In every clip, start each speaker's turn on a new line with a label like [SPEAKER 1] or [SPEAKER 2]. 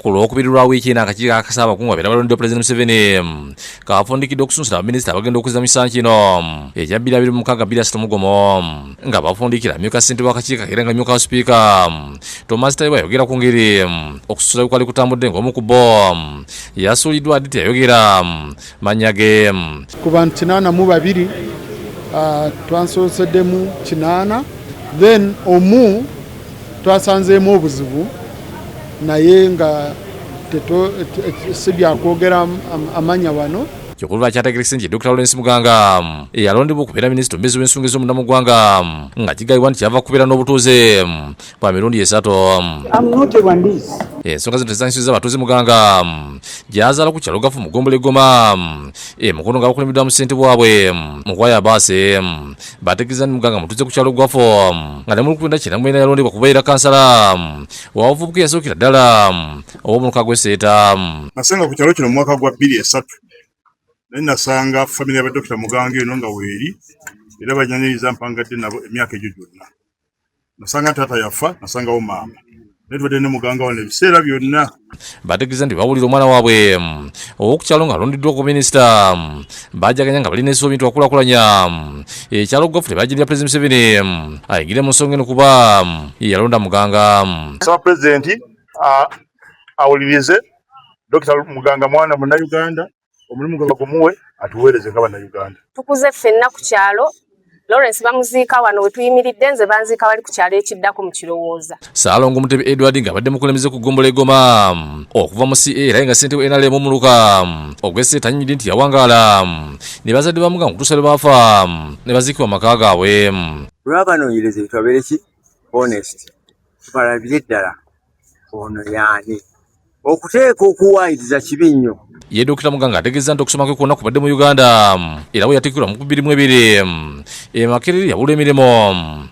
[SPEAKER 1] Ku Lwokubiri lwa wiiki eno, akakiiko akakasa abakungu abeera balondeddwa Pulezidenti Museveni kafundikidde okusunsula baminisita abagenda okuzza mu kisanyi kino ekya 2026 2031, nga bafundikira amyuka ssentebe w'akakiiko era nga amyuka wa sipiika Thomas Tayebwa yayogera ku ngeri okusunsula bwe kwali kutambudde, ng'omu ku bo yasuuliddwa adi teyayogera mannya ge.
[SPEAKER 2] Ku bantu 82, twansoseddemu 8, then omu twasanzeemu obuzibu, naye nga si byakwogera amanya wano.
[SPEAKER 1] Kyokka kyategerekese nti Dr Lawrence Muganga eyalondebwa okubeera minisita omubeezi w'ensonga ez'omunda mu ggwanga, nga kigambibwa nti kyava kubeera n'obutuuze bwa mirundi 3. Ensonga zino tezanyisizza abatuuze Muganga gyazaala ku kyalo Gafu mu ggombolola e Goma e Mukono, nga bakulembeddwa mu ssente bwabwe Mukwaya Baase. Bategeeza nti Muganga mutuuze ku kyalo Gwafu, nga ne mu 1994 yalondebwa kubeera kansala wabavubuka eyasookera ddala ow'omuluka gw'Esseeta.
[SPEAKER 3] Nasenga ku kyalo kino mu mwaka gwa 2003, naye nasanga famire ya Dokita Muganga eno nga weeri, era banyaniriza, mpangadde nabo emyaka egyo gyonna. Nasanga taata yafa, nasangawo maama, naye tubadde ne Muganga wano ebiseera byonna.
[SPEAKER 1] Bategeeza nti bawulira omwana waabwe ow'okukyalo nga alondeddwa ku minisita, bajaganya nga balina essuubi nti wakulaakulanya ekyalo Gwafu. Tebajirira Pulezidenti Museveni ayingire mu nsonga eno, kuba yalonda Muganga.
[SPEAKER 3] Saba Pulezidenti awulirize Dokita Muganga, mwana Munnayuganda, omulimu gwe bagumuwe atuweereze nga Bannayuganda.
[SPEAKER 4] Tukuze ffenna ku kyalo. Lawrence bamuziika wano we tuyimiridde, nze banziika wali ku kyalo ekiddako mu Kirowooza.
[SPEAKER 1] Saalongo Mutebi Edward, ng'abadde mukulembeze ku ggombolola e Goma okuva mu CA era nga ssentebe NRM omuluka ogw'Esseeta, annyonnyodde nti yawangaala ne bazadde ba Muganga okutuusa lwe baafa ne baziikibwa mu maka gaabwe.
[SPEAKER 5] Lwabanoonyereza twabeere ki honest, tubalabire ddala ono yaani okuteeka okuwaayiriza kibi nnyo.
[SPEAKER 1] Ye Dokita Muganga ategeeza nti okusoma kwe kwonna kubadde mu Uganda, era bwe yatikkirwa mu 2002 e Makerere yabulwa emirimu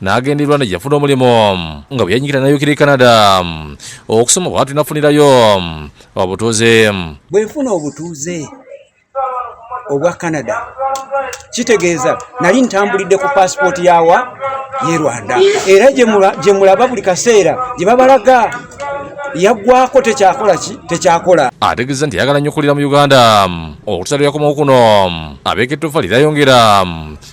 [SPEAKER 1] n'agenda e Rwanda gye yafuna omulimu, nga bwe yanyigira n'ayokera e Canada okusoma, bw'atyo n'afunirayo obutuuze.
[SPEAKER 6] Bwe nfuna obutuuze obwa Canada, kitegeeza nali ntambulidde ku pasipooti yawa ye Rwanda, era gye mulaba buli kaseera gye babalaga yaggwako, tekyakola ki, tekyakola.
[SPEAKER 1] Ategeeza nti ayagala nnyo okulira mu Uganda okutuusa lwe yakomawo kuno abeeko ettoffaali lyayongera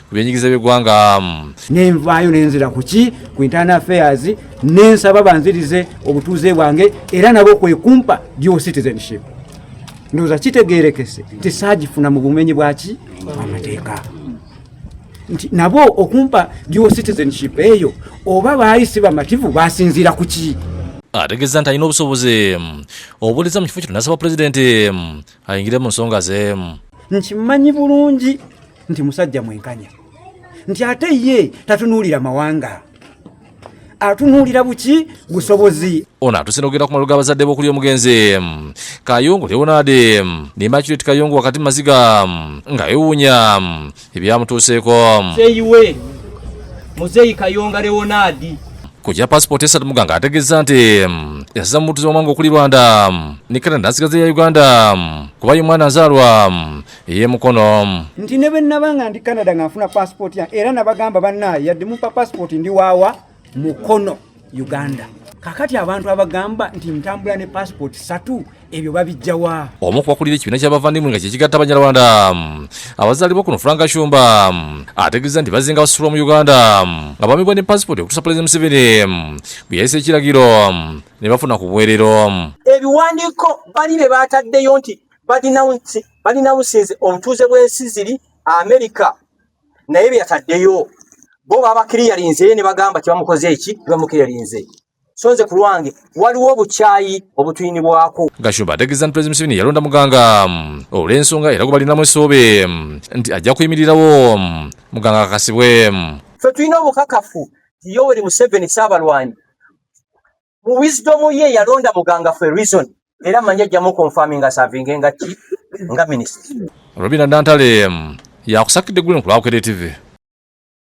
[SPEAKER 1] ku byenjigiriza by'eggwanga.
[SPEAKER 6] Nenvaayo nenzira ku ki, ku Internal Affairs, nensaba banzirize obutuuze bwange, era nabo kwe kumpa dual citizenship. Ndowooza kitegerekese nti saagifuna mu bumenyi bwaki amateeka, nti nabo okumpa dual citizenship eyo oba baali si bamativu, basinziira ku ki?
[SPEAKER 1] Ategeeza nti alina obusobozi obuwuliriza mu kifo kino, nasaba Pulezidenti ayingire mu nsonga ze.
[SPEAKER 6] Nkimanyi bulungi nti musajja mwenkanya, nti ate ye tatunuulira mawanga, atunuulira buki, busobozi.
[SPEAKER 1] Ono atuuse n'okugenda ku malu g'abazadde b'okuli omugenzi Kayungu Leonard ne Maculet Kayungu wakati mu maziga, nga yeewuunya ebyamutuuseeko.
[SPEAKER 7] Muzeeyi we, Muzeeyi Kayonga Leonard.
[SPEAKER 1] Ku kya pasipooti 3, Muganga ategeeza nti yasiza mu butuuze bw'amawanga okuli Rwanda ne Canada, n'asigaza eya Uganda kuba ye mwana nzaalwa ey'Emukono.
[SPEAKER 6] Nti ne bwe naba nga ndi Canada nga nfuna pasipooti yange, era nabagamba, bannaaye, yadde mumpa pasipooti, ndi waawa Mukono, Uganda. Kakati abantu abagamba nti ntambula ne pasipooti 3, ebyo babijjawa?
[SPEAKER 1] Omu ku bakulira ekibiina ky'abavandimwe, nga kyekigatta Abanyarwanda abazaalibwa kuno, Frank Gashumba, ategeeza nti bazinga basulwa mu Uganda nga bamibwa ne pasipooti okutuusa Pulezidenti Museveni bwe yayisa ekiragiro ne bafuna ku bwerero.
[SPEAKER 7] Ebiwandiiko bali bye bataddeyo nti badinawusinze obutuuze bw'ensi ziri Amerika, naye bye yataddeyo bo babakiriyalinze ne bagamba tebamukoze eki, tebamukiriyalinze. So nze ku lwange waliwo obukyayi obutuyinibwako.
[SPEAKER 1] Gashumba ategeeza nti Pulezidenti Museveni yalonda Muganga olw'ensonga, era gwe balinamu essuubi nti ajja kuyimirirawo Muganga akakasibwe.
[SPEAKER 7] Ffe tulina obukakafu nti Yoweri Museveni Ssaabalwanyi mu wisdom ye yalonda Muganga for a reason, era manyi ajjamu confirming aservinge nga ki, nga minisita.
[SPEAKER 1] Robina Nantale yakusakidde eggulire ku lwa Bukedde TV.